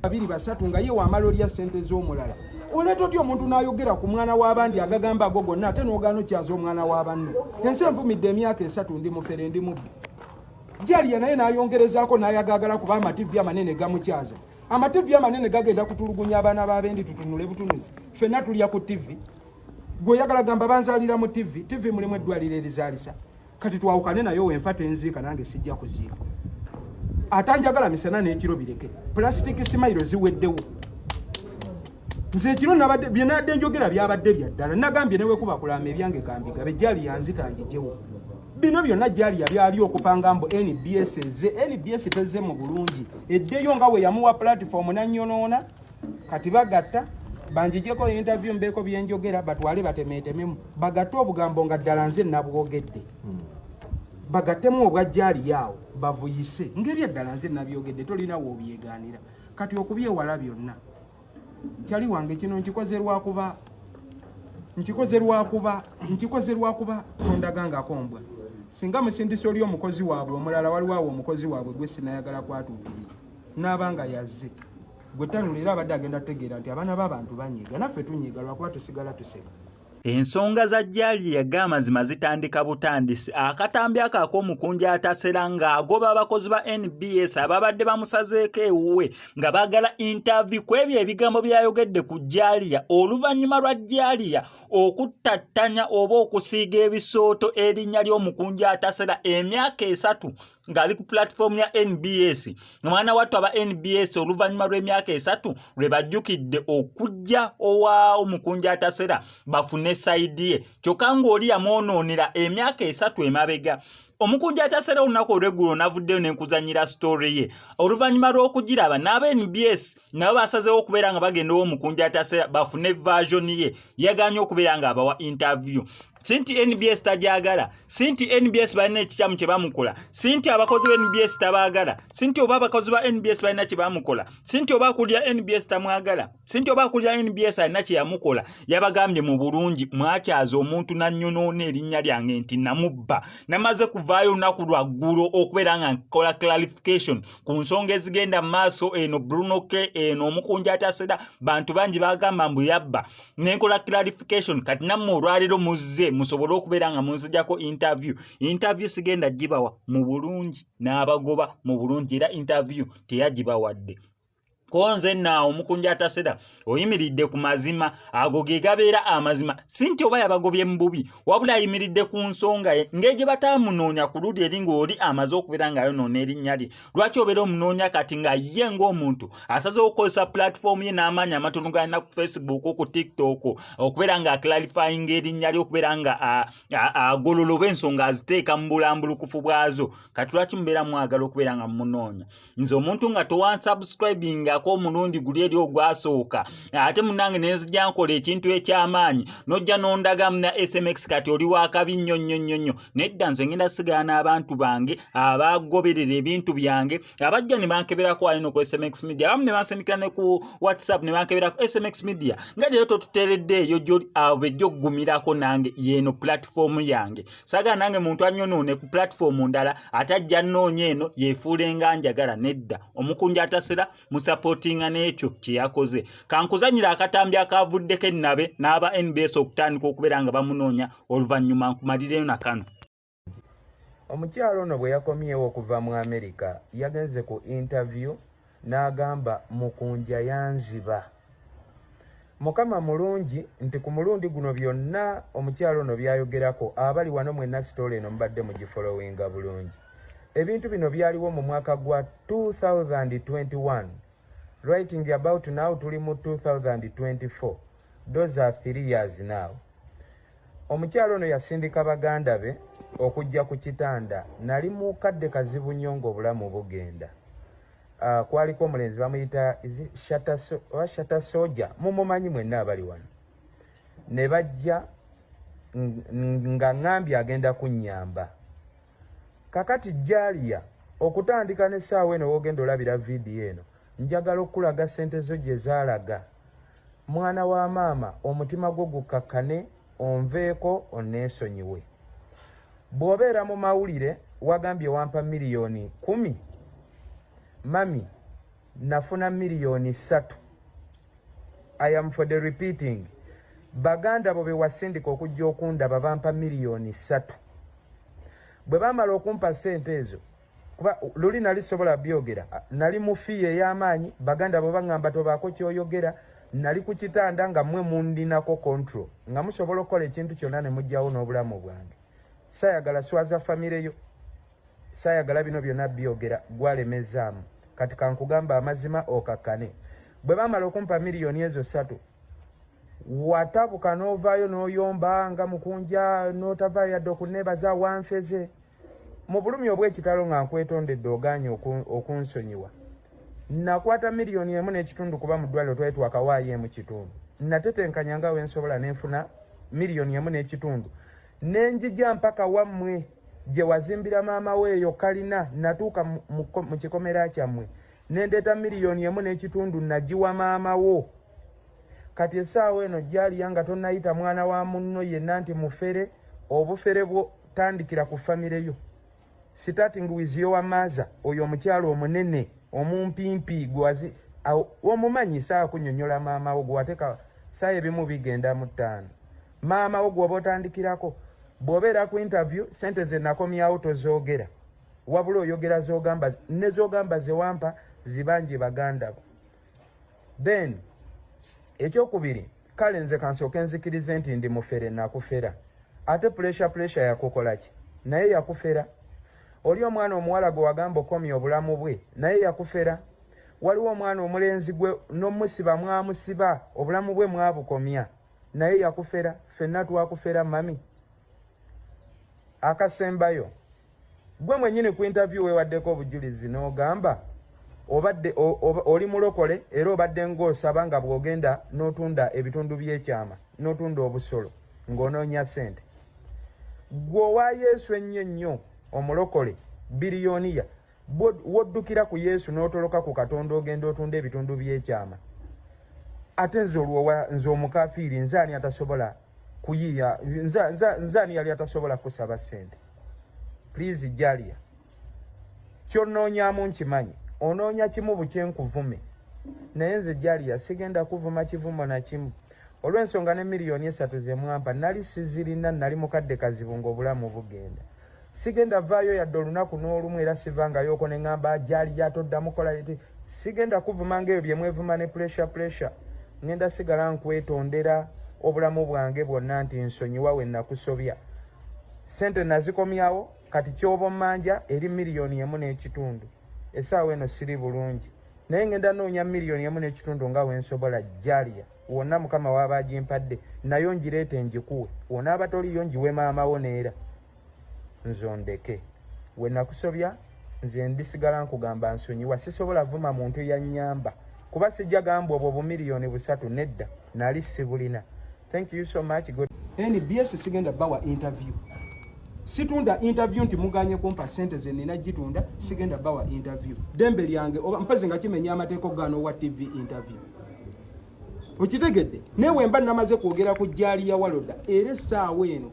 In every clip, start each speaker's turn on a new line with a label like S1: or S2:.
S1: Babiri, basatu, nga ye wamala olya ssente z'omulala. Oleeta otya omuntu n'ayogera ku mwana w'abandi agagamba ago gonna, ate n'ogaana okyaza omwana w'abanno? Ensi envumidde emyaka 3, ndi mufere, ndi mubbi. Jaliya naye n'ayongerezaako n'ayagaagala, kuba amativi amanene gamukyaza. Amativi amanene gagenda kutulugunya abaana b'abendi. Tutunule butunuzi, ffenna tulya ku tivi. Gwe oyagala gamba banzaalira mu tivi. Tivi mulimu eddwaliro erizaalisa. Kati twawukane naye, wenfa tenziika, nange sijja kuziika. Ate anjagala misana n'ekiro bireke. Plastic smile ziweddewo. Nze ekiro nabadde bye nadde njogera byabadde bya ddala. Nagambye newekuba kulama ebyange kambigabe. Jali yanzita njijewo bino byonna. Jaliya byali okupanga mbu NBS ezze. NBS tezze mu bulungi, eddeyo nga we yamuwa platform nanyonoona. Kati bagatta banjijeko interview, mbeeko byenjogera, batwale batemeetememu, bagatte obugambo nga ddala nze nabwogedde, bagattemu obwa Jaliya awo bavuyise ng'ebyaddala nze nabyogedde. Tolina woobyegaanira. Kati okubyewala byonna, kyali wange kino nkikoze lwakuba, nkikoze lwakuba, nkikoze lwakuba tondagangako mbwa. Singa musindisa oli omukozi waabwe omulala, waliwo awo omukozi waabwe gwe sinayagala kwatuukiriza, naaba nga yazze gwe tanula, era abadde agenda tutegeera nti abaana b'abantu banyiiga, naffe tunyiiga lwakuba tusigala tuseka.
S2: Ensonga za Jaliya g'amazima zitandika butandisi. Akatambi ako ak'omukunja atasera ng'agoba abakozi ba NBS ababadde bamusazeeko ewuwe nga baagala interview ku ebyo ebigambo by'ayogedde ku Jaliya, oluvannyuma lwa Jaliya okuttattanya oba okusiiga ebisooto erinnya ly'omukunja atasera emyaka 3 ng'ali ku platform ya NBS. Omwana wattu, aba NBS oluvannyuma lw'emyaka 3 lwe bajjukidde okujja owa omukunja atasera bafune side ye, kyokka ng'oli yamwonoonera emyaka 3 emabega. Omukunja atasera olunaku olw'eggulo navuddeyo nenkuzanyira story ye. Oluvannyuma lw'okugiraba, n'aba NBS nabo basazeewo okubeera nga bagenda ow'omukunja atasera bafune version ye. Yaganye okubeera ng'abawa interview. Si nti NBS tajagala, si nti NBS balina ekikyamu kye bamukola, si nti abakozi ba NBS tabaagala, si nti oba abakozi ba NBS balina kye bamukola, si nti oba akulira NBS tamwagala, si nti oba akulira NBS alina kye yamukola. Yabagambye mu bulungi, mwakyaza omuntu nanyonoona erinnya lyange nti namubba. Namaze kuvaayo olunaku lwaggulo okubeera nga nkola clarification ku nsonga ezigenda mu maaso eno. Bruno K eno omukunja atasera, bantu bangi bagamba mbu yabba, nenkola clarification. Kati nammwe olwaleero muzze musobole okubeera nga munzijako interview. Interview sigenda gibawa mu bulungi, n'abagoba mu bulungi, era interview teyagibawadde. Konze naawe omukunja atasera oyimiridde ku mazima ago ge gabeera amazima. Si nti oba yabagobye mu bubi, wabula ayimiridde ku nsonga ye ng'egye bataamunoonya ku luli eri ng'oli amaze okubeera ng'ayonoona erinnya lye. Lwaki obeera omunoonya kati nga ye ng'omuntu asazeewo okukozesa platform ye n'amaanyi amatono galina ku Facebook, ku TikTok, okubeera nga aclarifyinga erinnya lye, okubeera nga agolola oba ensonga aziteeka mu bulambulukufu bwazo? Kati lwaki mubeera mwagala okubeera nga mumunoonya? Nze omuntu nga towansubscribingako omulundi guli eri ogwasooka, ate munange nenzija nkola ekintu ekyamaanyi, nojja nondaga muna SMX, kati oli wakabi nnyo nnyo nnyo nnyo. Nedda, nze ngenda sigala n'abantu bange abagoberera ebintu byange, abajja ne bankeberako wali ku SMX Media, abamu ne bansindikira ne ku WhatsApp ne bankeberako SMX Media nga leero totuteeredde eyo gyoli. Abo bejja okugumirako nange yeeno platform yange. Saagala nange muntu anyonoone ku platform ndala, ate ajja nnoonya eno yeefuule nga njagala. Nedda, omukunja atasera musupportinga n'ekyo kye yakoze. Kankuzanyira akatambi akavuddeko ennabe n'aba NBS okutandika okubeera nga bamunoonya, oluvannyuma nkumalireyo nakano.
S3: Omukyalo ono bwe yakomyewo okuva mu Amerika, yagenze ku interview n'agamba mukunja yanziba. Mukama mulungi nti ku mulundi guno byonna omukyalo ono byayogerako, abali wano mwenna story eno mubadde mugifollowinga bulungi. Ebintu bino byaliwo mu mwaka gwa 2021. Writing about now tuli mu 2024, those are 3 years now. Omukyalo ono yasindika baganda be okujja ku kitanda. Nali mu kadde kazibu nnyo ng'obulamu bugenda. Kwaliko omulenzi bamuyita Shata Soja, mumumanyi mwenna abali wano. Ne bajja nga ŋŋambye agenda kunnyamba. Kakati Jaliya, okutandika n'essaawa eno w'ogenda olabira vidiyo eno, njagala okulaga ssente zo gye zaalaga. Mwana wa maama, omutima gwo gukkakkane, onveeko onneesonyiwe. Bw'obeera mu mawulire wagambye wampa 10 miliyoni, mami. Nafuna 3 million. I am for the repeating, baganda bo be wasindika okujja okundaba bampa 3 million. Bwe bamala okumpa sente ezo, kuba luli nali sobola byogera, nali mu fear ey'amaanyi. Baganda bo baŋŋamba tobaako kyoyogera. Nali ku kitanda nga mmwe mundinako control, nga musobola okukola ekintu kyonna ne mugjawo n'obulamu bwange. Saayagala swaza famire yo, saayagala bino byonna byogera, gwalemezaamu. Kati kankugamba amazima okakkane. Bwe bamala okumpa 3 million ezo, watabuka n'ovaayo n'oyomba nga mukunja, n'otavaayo yadde okuneebaza. Wanfeze mu bulumi obw'ekitalo nga nkwetondedde, ogaanye okunsonyiwa. Nakwata 1.5 million, kuba mu ddwaliro twali twakawaayo 1.5. Natetenkanya nga wensobola nenfuna 1.5 million, nenjija mpaka wammwe gye wazimbira maama we eyo kalina. Natuuka mu kikomera kyammwe nendeeta 1.5 million, nagiwa maama wo. Kati essaawa eno gyaliya nga tonnayita mwana wa munno yenna nti mufere. Obufere bwo tandikira ku famire yo, starting with your mother, oyo omukyalo omunene omumpimpi gwazi omumanyi. Saawa kunyonyola maama wo gwewateeka saawa ebimu bigenda mu 5. Maama wo gwoba otandikirako. Bw'obeera ku interview, sente ze nakomyawo tozoogera, wabula oyogera zogamba ne zogamba zewampa zibanje baganda bo. Then ekyokubiri, kale nze kansooke nzikirize nti ndi mufere, nakufera. Ate Pressure, Pressure yakukola ki? Naye yakufera. Oli omwana omuwala gwe wagamba okomya obulamu bwe, naye yakufera. Waliwo omwana omulenzi gwe n'omusiba, mwamusiba, obulamu bwe mwabukomya, naye yakufera. Ffenna twakufera, mami. Akasembayo, gwe mwennyini ku interview weewaddeko obujulizi n'ogamba obadde oli mulokole, era obadde ng'osaba nga bw'ogenda n'otunda ebitundu by'ekyama, n'otunda obusolo ng'onoonya ssente. Gwe owa Yesu ennyo ennyo, omulokole billionaire, woddukira ku Yesu n'otoloka ku Katonda, ogenda otunda ebitundu by'ekyama. Ate nze olwowa nze omukafiiri, nze ani atasobola kuyiiya? Nze ani yali atasobola kusaba ssente? Please Jalia, kyonnoonyaamu nkimanyi, onoonya kimu bukyenkuvume, naye nze Jalia sigenda kuvuma kivumo na kimu, olw'ensonga ne 3 million ze mwampa nali sizirina. Nali mukadde kazibu ng'obulamu bugenda. Sigenda vaayo yadde olunaku n'olumu, era sivangayooko ne ŋŋamba Jalia toddamu kola. Sigenda kuvuma ngaebyo bye mwevuma ne Pressure. Pressure, ŋŋenda sigala nkwetondera obulamu bwange bwonna nti nsonyiwa we nakusobya. Sente nazikomyawo, kati kyoba ommanja eri 1.5 million. Essaawa eno siri bulungi, naye ngenda noonya 1.5 million nga wensobola. Jalia, wonna Mukama waaba agimpadde, nayo ngireete ngikuwe. Wonaaba toliyo, ngiwe maamawo, neera nze ondeke we nakusobya. Nze ndisigala nkugamba nsonyiwa. Sisobola vuma muntu yannyamba, kuba sijja gamba obwo 3 million nedda, nali sibulina. Thank you so much. God.
S1: NBS sigenda bawa interview. Situndya interview nti muganye kumpa sente ze nina gitunda. Sigenda bawa interview, dembe lyange oba mpaze nga kimenya amateeka ogaana owa TV interview, okitegedde? Naye wemba namaze kwogera ku Jalia Waloda, era essaawa eno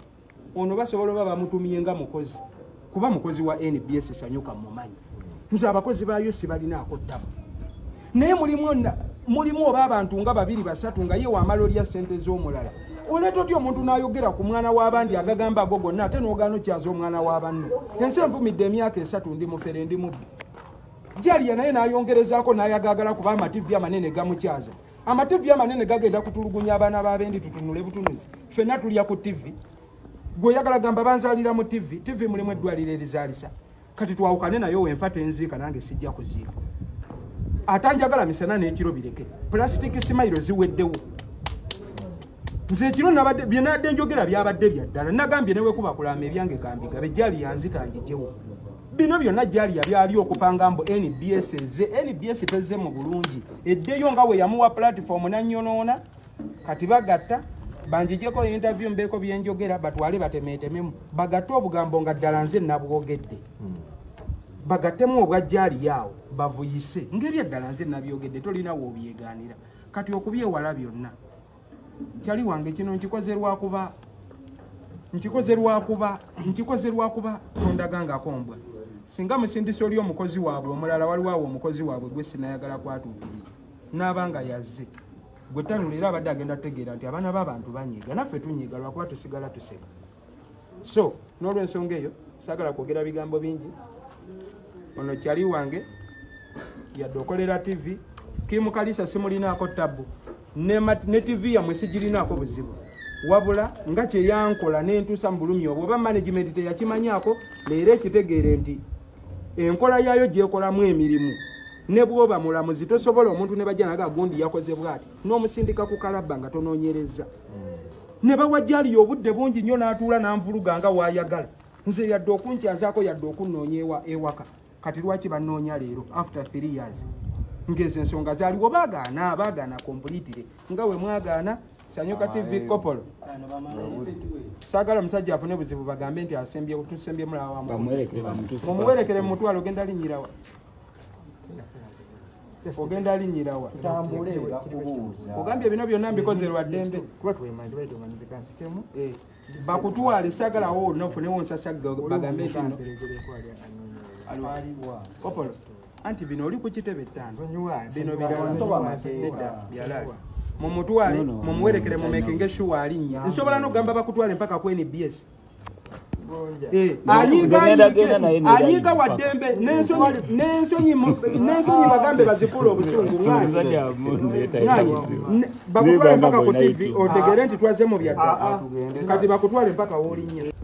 S1: ono basobola oba bamutumye nga mukozi, kuba mukozi wa NBS. Sanyuka mumanyi nze abakozi baayo sibalinaako ttabu, naye mulimu oba abantu nga babiri basatu nga ye wamala olya sente z'omulala. Oleeta otya omuntu n'ayogera ku mwana w'abandi agagamba ago gonna, ate n'ogaana okyaza omwana w'abanno? Ensi envumidde emyaka 3, ndi mufere, ndi mubbi. Jalia naye n'ayongerezaako n'ayagaagala, kuba amativi amanene gamukyaza. Amativi amanene gagenda kutulugunya abaana b'abendi. Tutunule butunuzi, ffenna tulya ku tivi. Gwe oyagala gamba banzaalira mu tivi. Tivi mulimu eddwaliro erizaalisa. Kati twawukane naye, wenfa tenziika, nange sijja kuziika. Ate anjagala misana n'ekiro bireke, plastic smile ziweddewo. Nze ekiro nabadde bye nadde njogera byabadde bya ddala. Nagambye newekuba kulama ebyange kambigabe. Jali yanzita njijewo bino byonna. Jali yabyali okupanga mbu NBS ezze. NBS tezze mu bulungi, eddeyo nga we yamuwa platform nanyonoona. Kati bagatta banjijeko interview, mbeeko byenjogera, batwale batemeetememu, bagatte obugambo nga ddala nze nabwogedde, bagattemu obwa Jalia awo bavuyise ng'ebyaddala nze nabyogedde. Tolina woobyegaanira. Kati okubyewala byonna, kyali wange kino nkikoze lwakuba, nkikoze lwakuba, nkikoze lwakuba tondagangako mbwa. Singa musindisa oli omukozi waabwe omulala, waliwo awo omukozi waabwe gwe sinayagala kwatuukiriza n'aba nga yazze gwe tanula, era abadde agenda tutegeera nti abaana b'abantu banyiiga, naffe tunyiiga lwakuba tusigala tuseka. So n'olwensonga eyo saagala kwogera bigambo bingi. Ono kyali wange, yadde okolera TV kimukalisa, simulinaako tabu ne TV yammwe sigirinaako buzibu, wabula nga kyeyankola nentuusa mu bulumi obwo, oba management teyakimanyaako, leero ekitegeere nti enkola yaayo gyekolamu emirimu, ne bwoba mulamuzi tosobola omuntu ne bajja naga gundi yakoze bwati n'omusindika ku kalabba nga tonoonyereza. Ne bawajjaliyo obudde bungi nnyo n'atuula n'anvuluga nga waayagala nze, yadde okunkyazaako, yadde okunnoonya ewaka. Kati lwaki bannoonya leero after 3 years ng'ezo ensonga zaaliwo? Baagaana, baagaana completely nga we mwagaana Sanyuka TV kopolo. Saagala musajja afune buzibu bagambe nti asembye, tusembye mulala wa mumuwerekere mumutwalo. Ogenda linyirawa? Ogenda linyirawa? Ogambye bino byonna mbikoze lwa ddembe. Bakutwale, saagalawo nofunewo nsasagga bagambe nti no kopolo. Anti bino oli ku kitebe ttaano, bino birala byalaali. Mumutwale, mumuwerekere, mumakinge sure alinnya. Nsobola nokugamba bakutwale mpaka ku NBS. Anyiiga waddembe n'ensonyi bagambe bazikula obusungu, bakutwale mpaka ku TV otegere nti twaze mu byaddala. Kati bakutwale mpaka woolinnya.